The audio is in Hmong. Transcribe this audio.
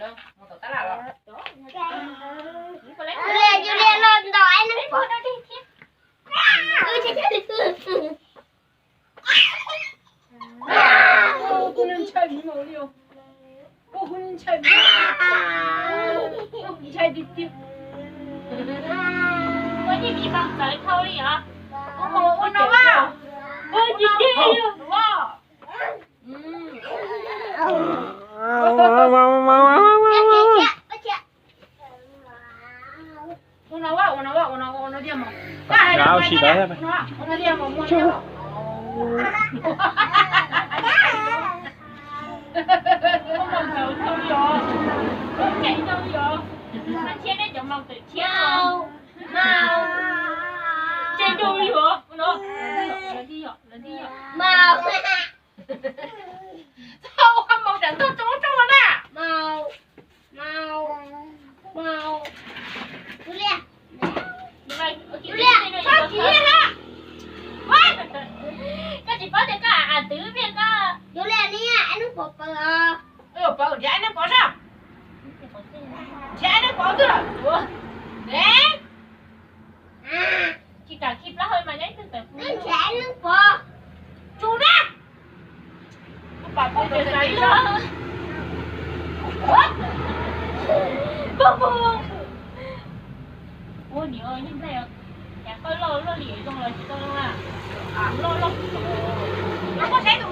Mus tom tab laj los. Ua li, ua li los ntaus aib neeb pov. Kuv ntshai, kuv ntshai, kuv ntshai tiag tiag. Ua tib mis mas txawv dhau li os. Ua no, ua no, ua no. Ua no, ua no, ua no, ua no, ua no tiag mas. Ua no tiag mas, muaj tiag. Ua no txawv dhau li os. Ua no txawv dhau li os. Mas thiab neb cov mas txawv thiab. Ces du li os. Ua no. Lawv tib yom, lawv tib yom. Txhob ua maus tsam ntog tso tso na. Maus, maus, maus. Tus liam, tus liam, txhob kiv na. Koj tsis paub tias koj a twv pliag koj. Tus liam ni, aib neeb pov pawv os. Pawv nrhiav aib neeb pov sab. Nrhiav aib neeb pov twg lawm? Tsis kam khi plaub hau mas nyob twg tawm. Wb nrhiav aib neeb pov. Tsus na. Pom pom tus xaiv loj. Ua niam yeej nplai os. Cas koj loj loj li zoo los tsis tau zoo na. Loj loj. Koj saib tus